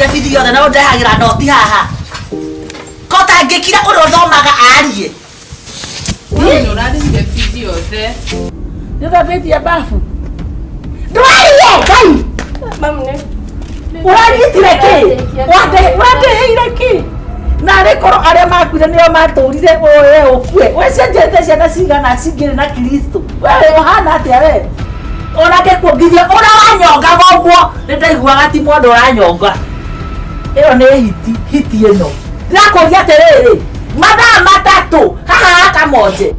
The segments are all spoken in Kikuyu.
Ũrarĩhire bithi yothe na ũndehagĩra noti haha. Ko ũtangĩkira ũrĩa ũthomaga arie. Nĩ ũrarĩhire bithi yothe. Nĩũthambĩtie bafu. Ndwarie Ngai. Ũranyitire kĩ? Wandĩhĩire kĩ? Na arĩ korwo arĩa makuire nĩo matũrire we ũkue. We cienjete ciana cigana cingĩrĩ na Kristo. We ũhana atĩa we? Ona ngĩkuongithia ũrĩa wanyongaga ũguo nĩ ndaiguaga ti mũndũ ũranyonga. Ĩyo nĩ hiti, hiti ĩno. Ndĩrakũria atĩrĩrĩ, mathaa 3 haha hakamonje.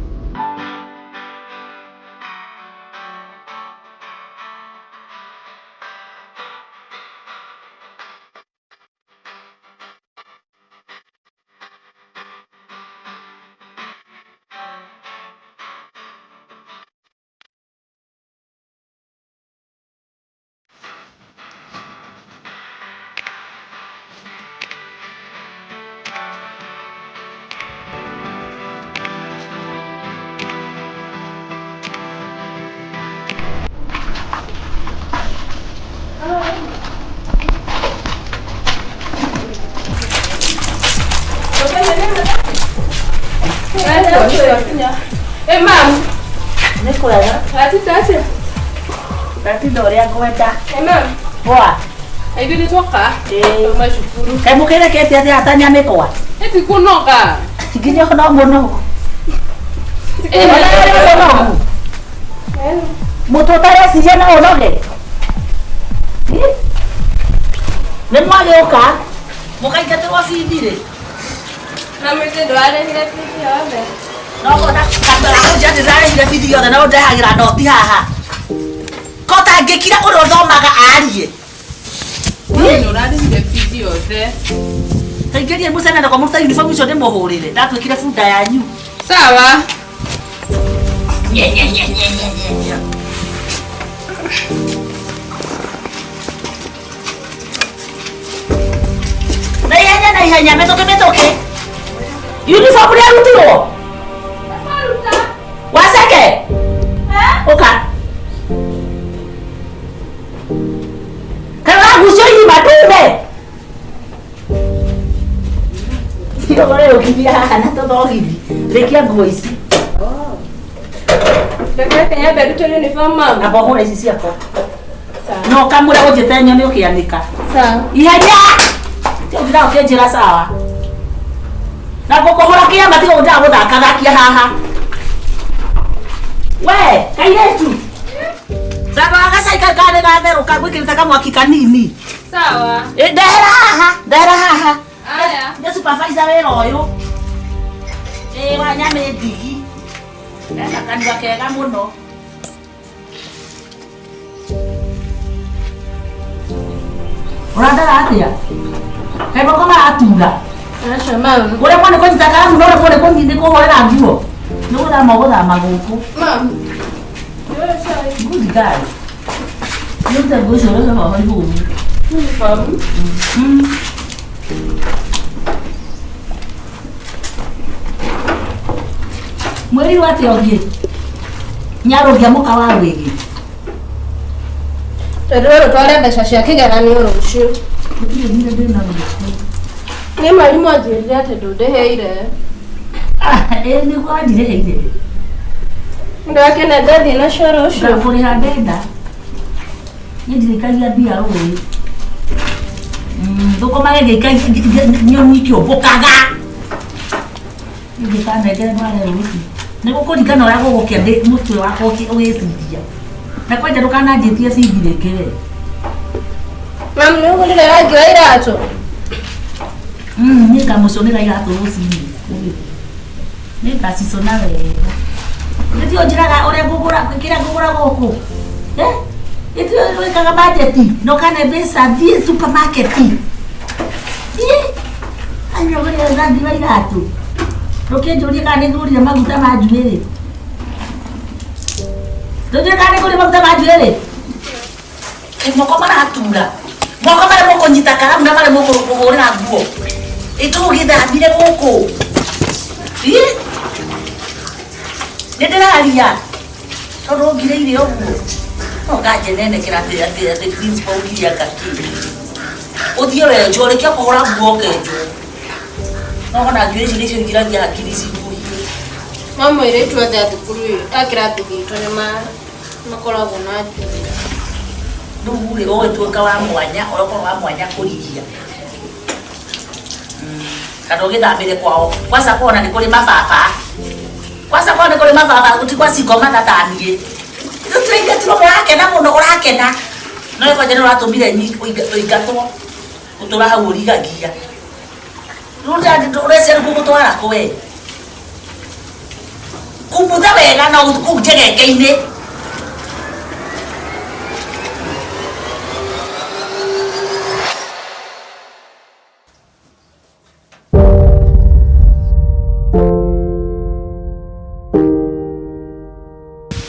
Ĩ mam, Nĩ kwega. watinda atĩa? Ndatinda ũrĩa ngwenda. Ĩ mam, Poa. ithuĩ nĩ twoka. Ĩĩ. Twauma cukuru. Kaĩ mũkĩrekete atĩa atanya mĩkwa? Ĩ ti kũnoga. Nginya no mũno. Ĩ Mũnogu. Mũtwe ũtareciria no ũnoge. Ĩ? Nĩ mwagĩũka mũkaingatĩrwo bithi rĩ. Mam, ithuĩ ndũrarĩhire bithi yothe. No kũnjia ndĩrarĩhire bithi yothe na ũndehagĩra noti haha. Ko ũtangĩkira ũrĩa ũthomaga arie. Nĩ ũrarĩhire bithi yothe. Taingĩrie mũcene na kwa mũruta uniform icio ndĩmũhũrĩre. Ndatuĩkire bunda yanyu. Sawa. Nye, nye, nye, nye, nye, nye, nye. Na ihenya na ihenya mĩtũkĩ mĩtũkĩ. Uniform nĩarutirwo? Waceke? Ũka. Kaĩ ũragucio irima ndume? Ndũgore ũkinyia haha na tũthogithi. Rĩkia nguo ici. Reke nyambe ndute uniform mam. Amba ũhũre ici ciakwa. No kamũra ũnjĩte nyone ũkĩanĩka. Sawa. Ihenya! Ũnjĩra ũkĩnjĩra sawa. Na ngũkũhũra kĩama tiga gũndaga gũthakathakia haha. We, kairĩtu. Ndarora gacai kau karĩ gatherũka ngwĩkĩrĩte kamwaki kanini. Sawa. Ĩ, Ndehera haha, ndehera haha. Aya. Nĩ supervisor wĩra ũyũ. Ĩ wa nyamĩ ndigi. Ena kanua kega mũno. Ũrandara atĩa? Kaĩ moko maratura? Aca mam. Ũremwo nĩ kũnyita karamu na ũremwo nĩ kũhũrĩra nguo. Nĩ gũthama ũgũthama gũkũ. Mam. Nĩũĩ cai? Good girl. Nĩ ũrute nguo icio ũreke hoho ihũnu. Uniform. Mwĩrirwo atĩa ũngĩ? Nyarũngia mũka wa wĩgi. Tondũ rũtware mbeca cia kĩgeranio rũciũ. Gũtirĩ thirĩ ndĩna rũciũ. Nĩ mwarimũ anjĩrire atĩ ndũndĩhĩire. Ĩ nĩguo wandirĩhĩire. Ndakena ndathiĩ nacio rũciũ. Ngakũrĩha ndenda. Niĩ ndirĩkagia mbia rũĩ. Thũkũmage ngĩikagia nyoni ikĩũmbũkaga. Ingĩkanengere ndware rũciũ. Nĩ gũkũringana ũrĩa gũgũkĩa ndĩ mũtwe wakwa ũgĩciria. Na kwanja ndũkananjĩtie bithi rĩngĩ we. Mam, nĩ ũgũrire rangi wa iratũ? Niĩ ngamũconera iratũ rũcinĩ. Nĩ ngacicona wega. Nĩtio njĩraga ũrĩa ngũgũra kĩrĩa ngũgũra gũkũ. Eh? Nĩtio wĩkaga budget na ũkane mbeca thiĩ supermarket. Thiĩ. Anyogorire rangi wa iratũ. Ndũkĩnjũrie kana nĩ ngũrire maguta ma njuĩrĩ. Ndũnjũrie kana nĩ ngũrire maguta ma njuĩrĩ. Moko maratura. Moko maremwo kũnyita karamu na maremwo kũhũrĩra nguo. Ĩ tũgĩthambire gũkũ. Ĩ? Nĩ ndĩraria. Tondũ ũngirĩire ũguo. No nganjenenekera atĩ atĩ atĩ principal augire anga kĩ. Ũthiĩ wenjwo, rĩkia kũhũra nguo ũkenjwo. No ona njuĩrĩ ici nĩcio ingiragia hakiri ciguhie. Mama airĩtu othe a thukuru a kĩrathi gitũ nĩ makoragwo na njuĩrĩ. Rĩu rĩ, ũgĩtuĩka wa mwanya, ũgakorwo wa mwanya kũrigia. Kana ũgĩthamĩre kwao. Kwanza kwao nĩ kũrĩ mababa. Kwanza kwao nĩ kũrĩ mababa, gũti kwa single mother ta niĩ. Rĩu tũraingatirwo ũrakena mũno, ũrakena. No kwanja nĩ ũratũmire ũingatwo. Ũtũra hau ũrigagia. Rĩu ũrecia rĩu ngũgũtwara kũ we? Kumutha wega na kũu njegeke-inĩ.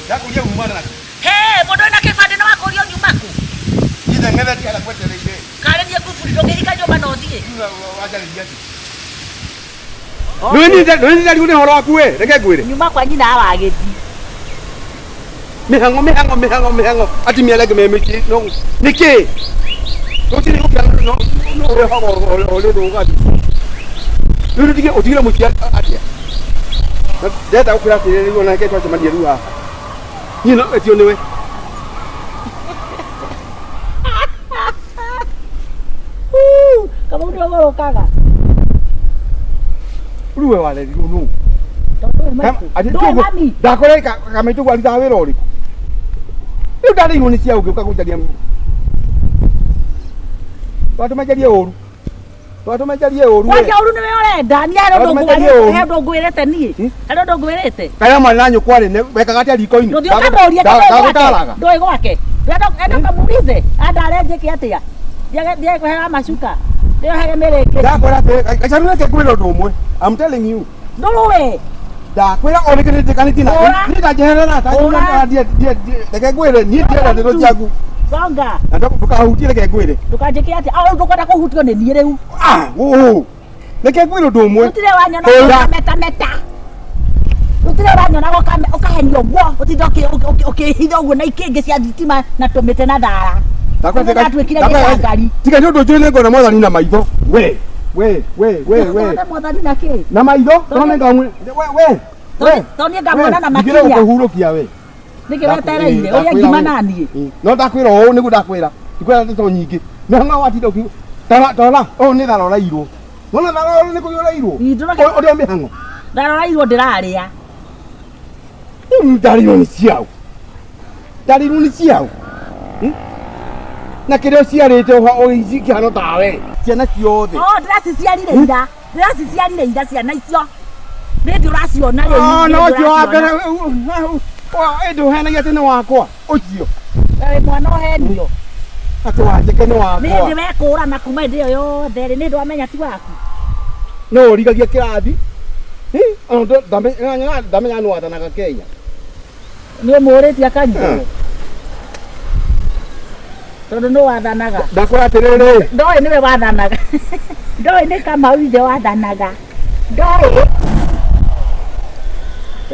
Ndakũria umana na He, mũndũ wĩna kĩbandĩ nĩ wakũrio nyuma kũ? ithe ng'ethe tiara kwetereire. Karĩ niĩ kuburi ndũngĩhika nyũmba na ũthiĩ. Wanjarĩria atĩ. Nĩ ndarigwo nĩ ũhoro waku we, reke ngwĩre. Nyuma kwa nyina wa gĩthi. Mĩhang'o mĩhang'o mĩhang'o mĩhang'o atumia arĩa angĩ me mĩciĩ no nĩkĩ? Rũcinĩ gũkĩra no no ũrehaga ũrĩ rũgani. Rĩu ũtige ũtigire mũciĩ atĩa? Ndĩrenda gũkwĩra atĩrĩrĩ rĩu ona reke twacemania rĩu haha. Niĩ no etio nĩwe. Kamau nĩũgũrũkaga. Rĩu we warerirwo nũ? Ndũĩ mami. Ndakora kamaitũ arutaga wĩra ũrĩkũ? Rĩu ndarĩirwo nĩ cia ũngĩ ũka gũcaria. Twatũma njarie ũru. Twatũma njarie ũru. Kwaria ũru nĩwe ũrenda. Niĩ harĩ ũndũ Twatũma njarie ũru. harĩ ũndũ ngwĩrĩte niĩ. Harĩ ũndũ ngwĩrĩte. Kaya mwana na nyũkwa rĩ wekaga atĩa riko-inĩ? Ndũthiĩ ũkamũrie Ndagũtaraga. ndũĩ gwake. Enda ũkamuulize andare njĩke atĩa. Ndiage kũheaga macuka. Ndĩohage mĩrĩngĩti. Ndakwĩra atĩrĩ, Gacaru reke ngwĩre ũndũ ũmwe. I'm telling you. Ndũrũwe. Ndakwĩra o rĩngĩ nĩnjĩkanĩtie na Ũra. niĩ ndanjeherera Ũra. reke ngwĩre niĩ ndienda ndeto ciaku. Songa. Na ndũkahutie reke ngwĩre. Ndũkanjĩke atĩa. Ah, rĩu ndũkwenda kũhutio nĩ niĩ rĩu. Ah, ũũ. Reke ngwĩre ũndũ ũmwe. Gũtirĩ wanyona Ũra. ũkametameta. Gũtirĩ ũranyona ũkahenio ũguo ũtinda ũkĩhitha ũguo na ikĩngĩ cia thitima na tũmĩtĩ na thara. Ndakwĩra Ndatuĩkire gĩcangari. Tiga nĩ ũndũ njũĩ nĩngona mwathani na maitho. We, we, we, we, we. Ndone mwathani na kĩ? Na maitho, tondũ nĩngamwe. We, we. We. Tondũ niĩ ngamuona na Ndigire makinya. gũkũhurũkia we. Nĩkĩ wetereire? Ũrĩa ngima na niĩ. No ndakwĩra ũũ nĩguo ndakwĩra. Ndikwĩra ndeto nyingĩ. Mĩhang'o watinda ũkiuga. Tarora, tarora, ũyũ nĩ thara ũrairwo. Wona thara ũyũ nĩ kũrĩa ũrairwo. Ĩ, ndũroka- Ũrĩa mĩhang'o. Ndarorairwo ndĩrarĩa. Rĩu ndarĩirwo nĩ ciao. Ndarĩirwo nĩ ciao. Na kĩrĩa ũciarĩte ũkĩhana tawe. Ciana ciothe. Oh, ndĩraciciarire ira. Ndĩraciciarire ira ciana icio. Nĩ ndĩ ũraciona rĩu. Oh, nĩ no ndĩ ũcio wa mbere ũraciona. ĩndĩ ũheanagia atĩ nĩ wakwa. Ũcio. Wĩ mwana ũhenio. Atĩ wanjĩke nĩ Nĩ wakwa. ndĩ wekũrana kuma hĩndĩ ĩyo yothe rĩ, nĩ ndĩ wamenya ti waku. No ũrigagia kĩrathi. Ndamenya nĩ wathanaga Kenya. Nĩ ũmũrĩtie akanyitwo. Tondũ nĩ wathanaga. Ndakwĩra atĩrĩrĩ. Ndoĩ nĩwe wathanaga. Ndoĩ nĩ Kamau ithe wathanaga. Ndoĩ.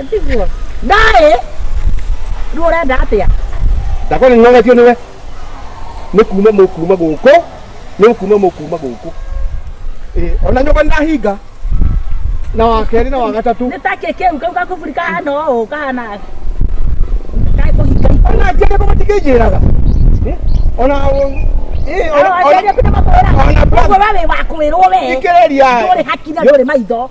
Tiguo. Ndoĩ. Rĩu ũrenda atĩa? Ndakwĩra nĩnogetio nĩwe. Nĩ kuma mũkuma gũkũ. Nĩ kuma mũkuma gũkũ. Ĩ, ona nyũmba nĩndahinga. Na wa kerĩ na wa gatatũ. Nĩ ta kĩ kĩu kau gakuburi kahana ũũ kahana kaĩ kũhinga Ona njĩra ko matingĩnjĩraga. Ona ĩ, ona aciari aku nĩ makwĩraga ona ũguo we wĩ wa kwĩrwo we Thikĩrĩria. ndũrĩ haki na ndũrĩ maitho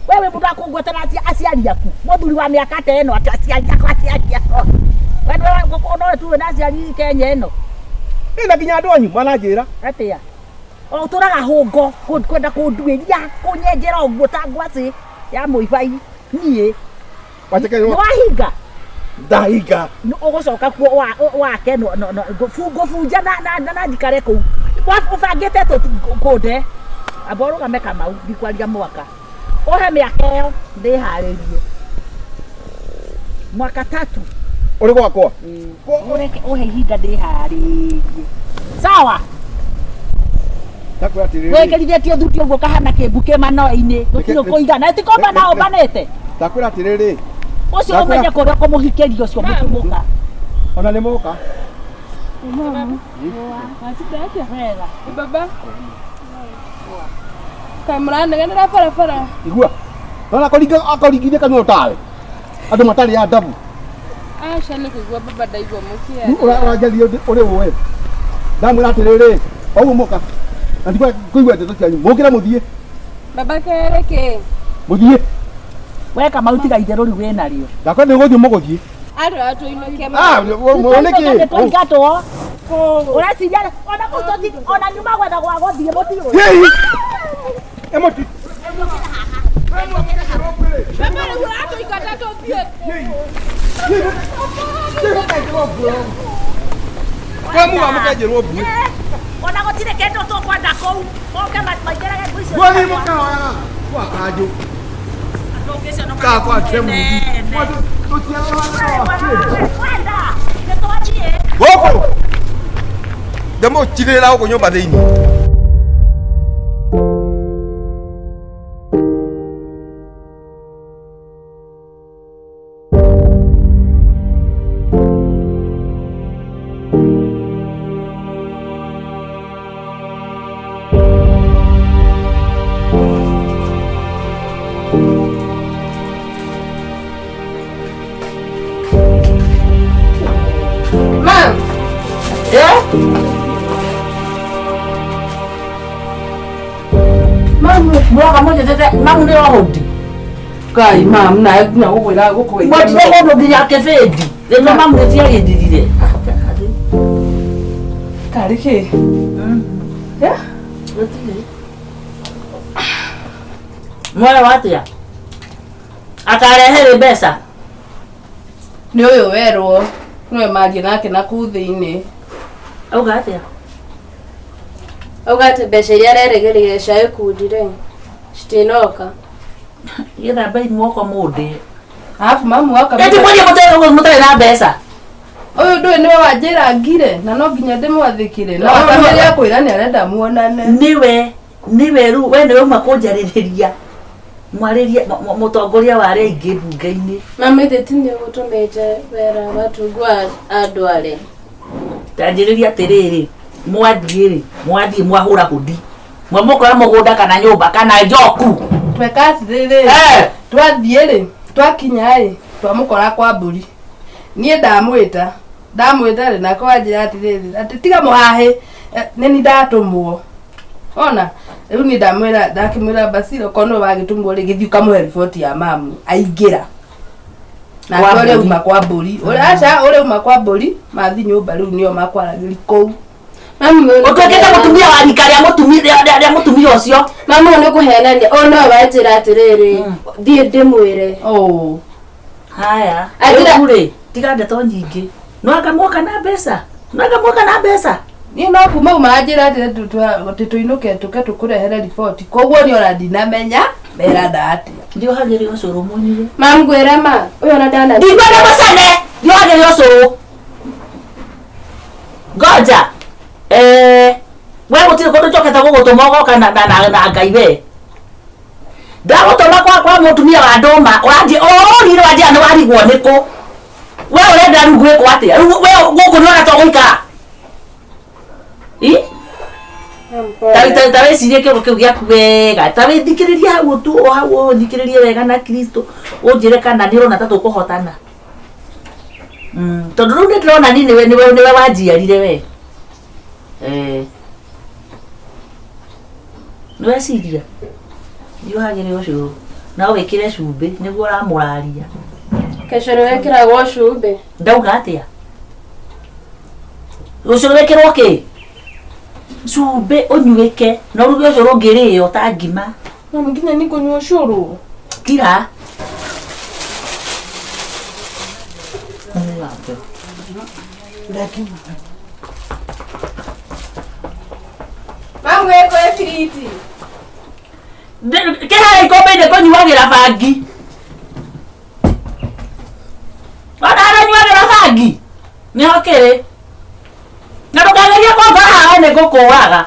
we wĩ mũndũ wa kũngwetera aciari aku mũthuri wa mĩaka ta ĩno atĩ aciari aku aciari aku we nowe tu wĩna aciari Kenya ĩno Ĩ, na nginya andũ anyu mananjĩra. atĩa o ũtũraga hũngo kwenda kũnduĩria kũnyenjera ũguo ta ngwacĩ ya mũibai niĩ Wacheke nĩ wahinga ndahinga. Ũgũcoka kuo wake ngũbunja na njikare kũu ũbangĩte kũnde amba ũrũgame Kamau ndikwaria mwaka ũhe mĩaka ĩyo ndĩharĩrie mwaka tatu Ũrĩ gwakwa. Ũreke ũhe ihinda ndĩharĩrie sawa. Ndakwĩra atĩrĩrĩ. Wĩkĩrithĩtie thuti ũguo kahana kĩmbu kĩ manoe-inĩ gũtirĩ kũigana ĩtikũmba na ũmbanĩte Ndakwĩra atĩrĩrĩ. Ũcio ũmenye kũrĩa ũkũmũhikĩria ũcio mũtumũka. Ona nĩ moka. Watinda atĩa? Wega. Baba. Kaĩ mũranegenera barabara? Igua. Nona akoringithia kanua tawe. Andũ matarĩ adabu. Aca nĩ kũigua baba ndaigua mũkĩaria. Ũranjaria ũrĩ ũĩ. Ndamwĩra atĩrĩrĩ, ũguo mũka. Na ndikwenda kũigua ndeto cianyu. Mũkĩre mũthiĩ. Baba kerĩ kĩ? Mũthiĩ. We Kamau tiga itherũ rĩu wĩnarĩo. Ndakwenda nĩ gũthiĩ mũgũthiĩ. Andũ atũinũkie. Ah, nĩ kĩ? Tũingatwo. Ũreciria ona kũu tũthi ona nyuma gwetha gwa gũthiĩ mũtiũĩ. Hihi. Emoti. Baba rĩu ũratũingata tũthiĩ. Kamuga mũkenjerwo mbuĩ. Ona gũtirĩ kĩndũ tũkwenda kũu. Moke maingĩrage ngũ icio. Mwathiĩ mũkahoyaga kwa kanjũ. Ka kwa Kemuthi. Kwenda. Nĩ twathiĩ. Gũkũ. Ndĩmũtigĩrĩra gũkũ nyũmba thĩinĩ. Mam. Eh? Mam, Mũroka mũnjĩtĩte mamu nĩ ohũndi. Kai mam na nginya gũkwĩra gũkwĩra. Mwendire mũndũ nginya kĩbĩndi. Rĩtwa mamu rĩtiagĩthirire. Tarĩ kĩ? Eh? Mwana wa atĩa? Akarehe rĩ mbeca? Nĩ ũyũ werwo. Nĩwe maria nake na kũu thĩinĩ. Auga atĩa? Auga atĩ mbeca iria arerĩgĩrĩire cia gĩkundi rĩ citinoka. Gĩthambei moko mũndĩe. Arabu mamu waka. Ĩti mwaria mũtarĩ na mbeca. Ũyũ ndũĩ nĩwe wanjĩra ngire na no nginya ndĩmwathĩkĩre. Na wakamĩria kwĩra nĩ arenda muonane. Nĩwe nĩwe rĩu we nĩwe uma kũnjarĩrĩria. Mwarĩrie mũtongoria wa arĩa aingĩ mbunge-inĩ. Mami ithe ti nĩ ũgũtũmĩte wera watungua andware. Tanjĩrĩria atĩrĩrĩ, mwathiĩ rĩ, mwathiĩ mwahũra hũndi. Mwamũkora mũgũnda kana nyũmba kana njoku. Tweka atĩrĩrĩ. Eh. Twathiĩ rĩ, twakinya rĩ, twamũkora kwa mbũri. Niĩ ndamwĩta. Ndamwĩta rĩ nake wanjĩra atĩrĩrĩ, atĩ tiga mũhahĩ, nĩ ni ndatũmwo. Ona rĩu niĩ ndamwĩra ndakĩmwĩra Basile okorwo nĩwe wagĩtũmwo rĩ gĩthiĩ ũkamũhe riboti ya mamu aingĩra. Nake Kwa ũrĩa mbũri. uma kwa mbũri. Ũrĩa aca ũrĩa uma kwa mbũri mathi nyũmba rĩu nĩo makwaragĩri kũu. Mami ũyũ nĩ Ũtuĩkĩte mũtumia wa rika rĩa mũtumia rĩa mũtumia ũcio. Mami ũyũ nĩ kũhenania. Ũyũ nĩwe wanjĩra atĩrĩrĩ, thiĩ ndĩmwĩre. Oh. Haya. Anjĩra- Rĩu rĩ, tiga ndeto nyingĩ. No anga mwoka na mbeca. No anga mwoka na mbeca. Niĩ no kuma uma anjĩra atĩ atĩ tũinũke tũke tũkũrehere riboti. Koguo niĩ ona ndinamenya meranda atĩa. Ndiohagĩrĩrio ũcũrũ mũnyue. Mam ngwĩre ma, ũyũ ona ndana. Ndikwenda mũcene. Ndiohagĩrĩrio ũcũrũ. Ngoja. We gũtirĩ kũndũ njokete gũgũtũma ũgoka na na na na Ngai we. Ndagũtũma kwa mũtumia wa ndũma ũranjĩ ũrire wanjĩra nĩ warigwo nĩkũ. We ũrenda rĩu gwĩkwo atĩa? Rĩu we gũkũ nĩ ũrona to gũikara. Ĩ? Ta wĩcirie kĩongo kĩu gĩaku wega. Ta wĩthikĩrĩrie hau tu o hau ũthikĩrĩrie wega na Kristo ũnjĩre kana nĩ ũrona ta tũkũhotana. Tondũ rĩu nĩ ndĩrona niĩ nĩwe nĩwe nĩwe wanjiarire we. Nĩ weciria? Ndiohagĩrĩra ũcũrũ. No wĩkĩre cumbĩ nĩguo ũramũraria. Kecũrũ wekĩragwo cumbĩ. Ndauga atĩa? Ũcũrũ wĩkĩrwo kĩ? Cumbĩ ũnyuĩke na ũruge ũcũrũ ũngĩrĩo ta ngima. Mami nginya nĩ kũnyua ũcũrũ. Kira. Mamu ĩkũ ĩbiriti. Kĩharĩa ikombe-inĩ kũnyuagĩra bangi. Ona harĩa ũnyuagĩra bangi. Nĩho kĩrĩ. Na ndũkagerie kũngora haha nĩ ngũkũraga.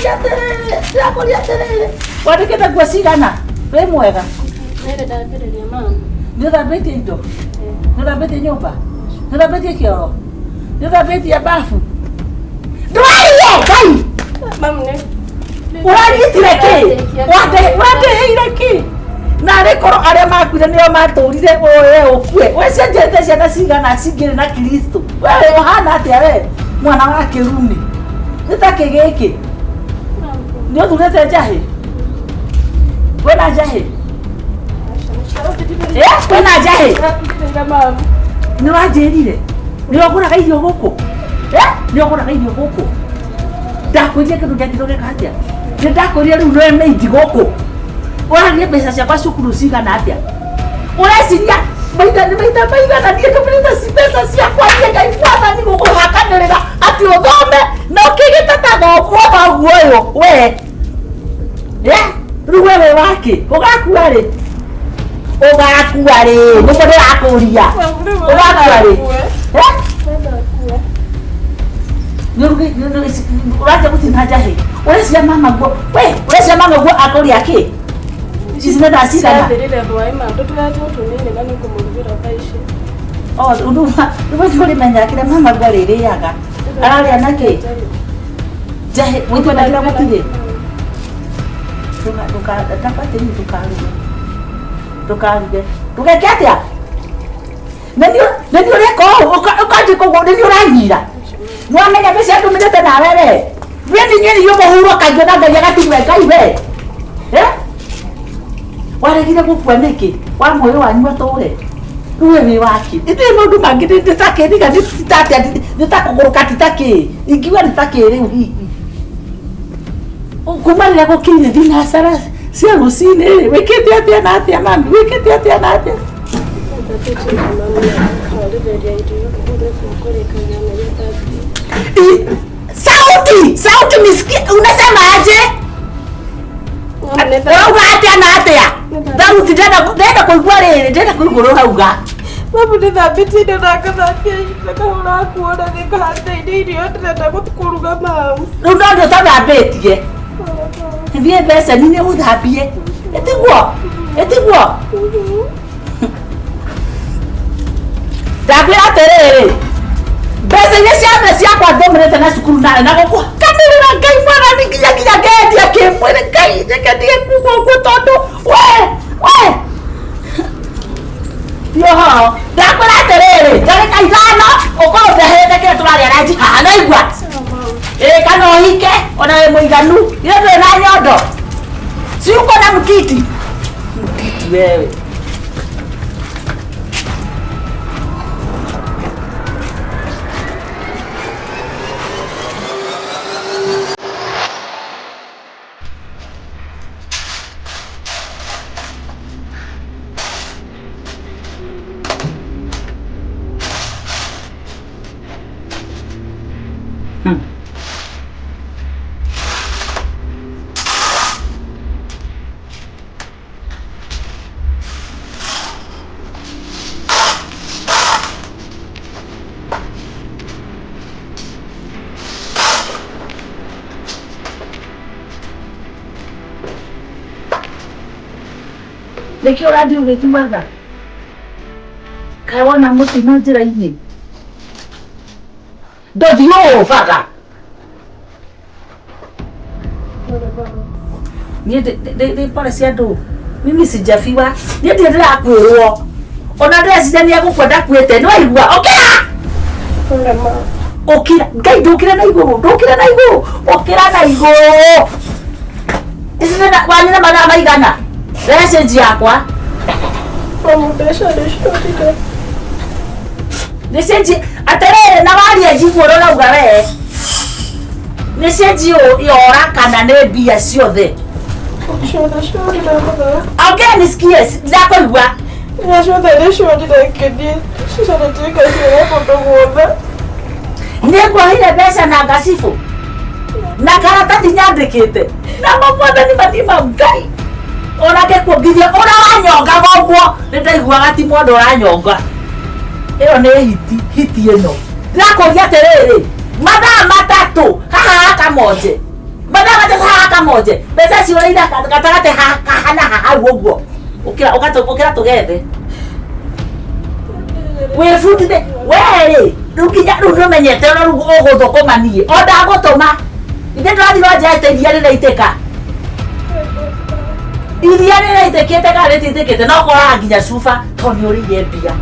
Ndĩrakũria atĩrĩrĩ, ndĩrakũria atĩrĩrĩ. Wandĩkĩte nguo cigana? Wĩ mwega? Nĩrĩ ndambĩrĩria mama. Nĩ ũthambĩtie indo? Nĩ ũthambĩtie nyũmba? Nĩ ũthambĩtie kĩoro? Nĩ ũthambĩtie bafu? Ndwaririe Ngai! Mamu nĩ Ũranyitire kĩ? Wandeheire kĩ? Narĩ korwo arĩa makuire nĩo matũrire we ũkue. We cenjete ciana cigana cingĩrĩ na Kristo. Wewe ũhana atĩa we? Mwana wa kĩrumi. Nĩ ta kĩ gĩkĩ? Nĩ ũthurĩte njahĩ? Kwĩna njahĩ? Eh, kwĩna njahĩ? Nĩ wanjĩrire? Nĩ ũgũraga irio gũkũ? Eh, nĩ ũgũraga irio gũkũ? Ndakwĩrire kĩndũ gĩathire ũgeka atĩa? Nĩ ndakwĩrire rĩu nĩwe maid gũkũ. Ũrarire mbeca ciakwa cukuru cigana atĩa? Ũreciria maita nĩ maita maigana niĩ ndũmĩrĩte mbeca ciakwa niĩ Ngai mwathani gũkũhakanĩrĩra atĩ ũthome na ũkĩgĩte ta thoguo thoguo ũyũ we. Eh, rĩu we wĩ wakĩ? Ũgakua rĩ? Ũgakua rĩ? Nĩguo ndĩrakũria. Ũgakua rĩ? Eh? Ũraja gũtina njahĩ. Ũreciria mama guo. We, ũreciria mama guo akũria kĩ? Ici nĩ thaa cigana? Ciathirire hwaĩ ma tũtũra tũtũ nini na nĩngũmũrugĩra thaa ici. Oh, rĩu nĩ ũrĩmenya kĩrĩa mama guo arĩrĩaga. Ararĩa na kĩ? Njahĩ, mũitũ na kĩrĩa gũtirĩ. Ndakatĩri ndũkaruge. Ndũkaruge. Ndũgeke atĩa? Nĩ niĩ ũreka ũũ, ũkanjĩka ũguo, nĩ niĩ ũranyira. Nĩ wamenya mbeca ndũmĩrĩte nawe we. We nĩ niĩ niĩ mũhuro kaingĩ na Ngai agatigwe Ngai we. Eh? Waregire gũkua nĩkĩ? Wa muoyo wanyu atũre. Rĩu we wĩ waki. Ĩndĩ maũndũ mangĩ nĩ takĩriga nĩ tatia nĩ takũgũrũka ti takĩ. Ingiuga nĩ takĩ rĩu hihi. Kuma rĩrĩa gũkinyire thinacara cia rũcinĩ rĩ, wĩkĩte atĩa na atĩa mami? Wĩkĩte atĩa na atĩa? Sauti, sauti nisikie, unasema aje? Ũrauga atĩa na atĩa? Thauti ndĩrenda kũigua rĩrĩ, ndĩrenda kũigua ũrĩa ũrauga. Mamu nĩthambĩtie indo na ngathambia ngahũra nguo na nĩngahanda irio ndĩrenda kũruga mamu. Rĩu no nĩ ũtathambĩtie. Thiĩ beceni-inĩ ũthambie. Ĩtiguo? Ĩtiguo? Ndakwĩra atĩrĩrĩ, mbeca iria ciothe ciakwa ndũmĩrĩte na cukuru narĩ na gũkũhakanĩrĩra Ngai mwathani nginya nginya ngendia kĩmwĩrĩ Ngai reke ndige kuga ũguo tondũ we we yoho ndakwĩra atĩrĩrĩ ndagĩka ithano ũkorwo ũndehete kĩrĩa tũrarĩa ranji haha naigua ĩĩ kana ũhike ona wĩ mũiganu ithe ndũrĩ na nyondo si uko na mtiti mtiti wewe. Nĩkĩo ũrathiĩ ũgĩtuaga? Kaĩ wona mũtino njĩra-inĩ? Ndũthiĩ ũũbaga. Niĩ ndĩ pole cia andũ. Mimi sijafiwa. Niĩ ndirĩ ndĩrakuĩrwo. Ona ndĩreciria nĩ egũkua ndakuĩte. Nĩ waigua? Ũkĩra! Ũkĩra. Ngai ndũkĩre na igũrũ. Ndũkĩre na igũrũ. Ũkĩra na igũrũ. Ici nĩ wanyu nĩ mathaa maigana? Rehe cĩnji yakwa. Mamu mbeca nĩciorire. Nĩ cĩnji atĩrĩrĩ na waria njiguo ũrĩa ũrauga we. Nĩ cĩnji yora kana nĩ mbia ciothe? Ciothe ciorire mathaa. Ongea nisikie, ndakũigua. Mbia ciothe nĩciorire ngĩthiĩ cicarĩtie ngaciara kũndũ guothe. Nĩ nguohire mbeca na ngacibũ na karatathi nyandĩkĩte namo mwathani mathima Ngai ona ngĩkuongithia ũrĩa wanyongaga ũguo nĩ ndaiguaga ti mũndũ ũranyonga. Ĩyo nĩ hiti, hiti ĩno. Ndĩrakũria atĩrĩrĩ, mathaa matatũ haha hakamonje. Mathaa matatũ haha kamonje mbeca ciũrĩire gatagatĩ hahana hau ũguo ũkĩra ũkĩra tũgethe wĩbundithie werĩ rĩu nginya rĩu nĩũmenyete ũrĩa rĩu ũgũthũkũma niĩ o ndagũtũma ithe ndũrathiĩ wanjĩra iria rĩraitĩka iria rĩraitĩkĩte kana rĩtitĩkĩte no koraga nginya cuba tondũ nĩ ũrĩire mbia.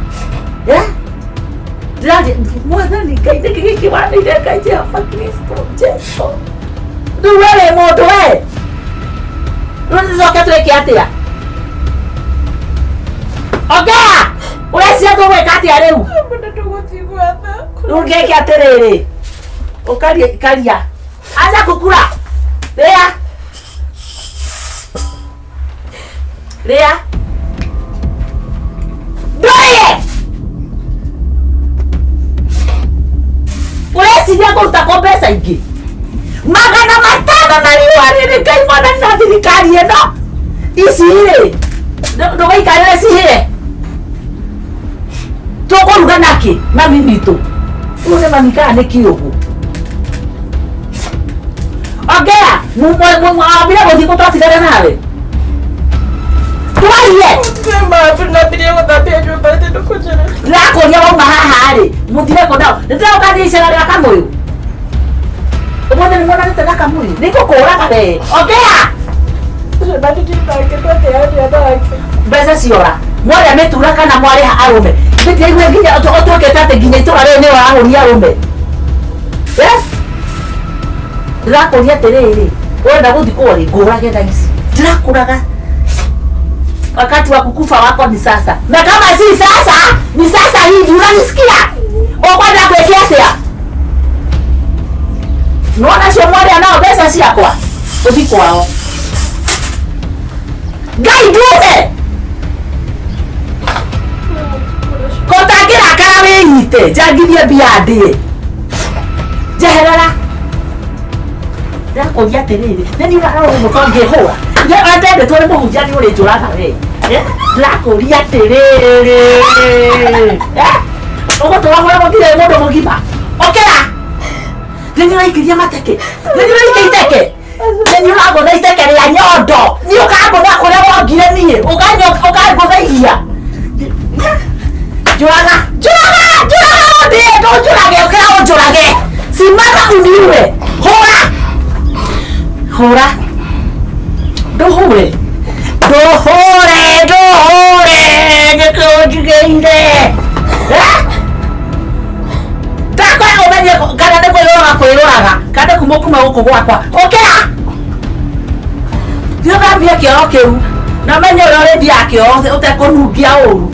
Eh? Ndĩrathiĩ mwathani Ngai nĩkĩ gĩkĩ wanĩire Ngai Jehova Kristo Jesu rĩu we wĩ mũndũ we rĩu tũcoke twĩke atĩa ongea ũreciria tũgwĩka atĩa rĩu rĩu ngeke atĩrĩrĩ ũkaria karia acha kukura rĩa rĩa ndũrĩe ũreciria kũruta kũ mbeca ingĩ 500 na riũa rĩrĩ Ngai mwathani na thirikari ĩno ici rĩ ndũgaikarĩre cihĩe tũkũruga nakĩ mami witũ ũyũ nĩ mami kana nĩ kĩũgũ ongea mwambire gũthiĩ kũ twatigana nawe twarie ndĩrakũria wauma haha rĩ mũthire kũ nao nĩndĩroka thiĩ icera rĩa Kamũyũ ũmũthĩ nĩ muonanĩte na Kamũyũ nĩngũkũraga we ongea mbeca ciora mwarĩa mĩtura kana mwarĩha arũme ndĩraigua nginya ũtuĩkĩte atĩ nginya itũra rĩrĩ nĩwe ũrahũnia arũme. Eh? Ndĩrakũria atĩrĩrĩ ũrenda gũthikwo rĩ ngũrage thaa ici ndĩrakũraga wakati wa kukufa wako ni sasa na kama si sasa ni sasa hivi unanisikia ũkwenda gwĩka atĩa nĩwona cio mwarĩa nao mbeca ciakwa ũthi kwao Ngai ndume kotangĩrakara wĩnyite njangithie mbia ndĩe njeherera ndĩrakũria atĩrĩrĩ nĩ niĩ ũrarora ngĩhũra ndendetwo nĩ mũhunjia nĩ ũrĩnjũraga we. Ndĩrakũria atĩrĩrĩ ũgũtũra hũragwo nginya wĩ mũndũ mũgima ũkĩra nĩ niĩ ũraikiria mateke nĩ niĩ ũraikia iteke nĩ niĩ ũragũtha iteke rĩa nyondo niĩ ũkangũtha kũrĩa wongire niĩ ũkangũtha iria njũraga njũraga njũraga ũndĩe ndũnjũrage ũkĩra ũnjũrage simama uniue hũra hũra ndũhũre ndũhũre ndũhũre nĩkĩ ũnjigĩire ndakora ũmenye kana nĩ kwĩrũraga kwĩrũraga kana kuma kuma gũkũ gwakwa ũkĩra thiĩ ũthambie kĩoro kĩu na ũmenye ũrĩa ũrĩthiaga kĩoro ũtekũnungia ũru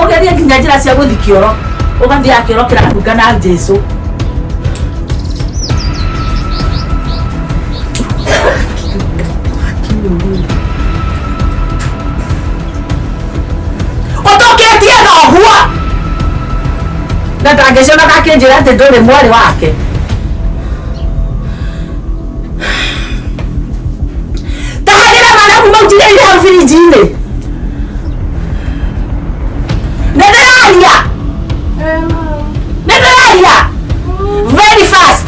ũgerie nginya njĩra cia gũthiĩ kĩoro ũgathiaga kĩoro kĩranunga na Jesũ. Ũtũkĩtie thoguo na ndangĩconoka akĩnjĩra atĩ ndũrĩ mwarĩ wake. Taharĩra managu mau njigĩrĩire hau birinji-inĩ. Nĩ ndĩraria nĩ ndĩraria very fast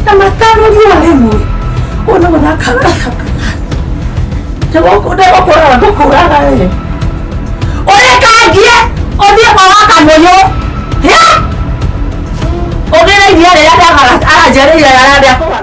500 riũa rĩmwe ũyũ nĩ gũthaka ũrathaka ndĩgũkũraga ngũkũraga we ũrĩkangie ũthiĩ kwa wa Kamũyũ ũgĩre iria rĩrĩa aranjĩrĩire ararĩa kũgara.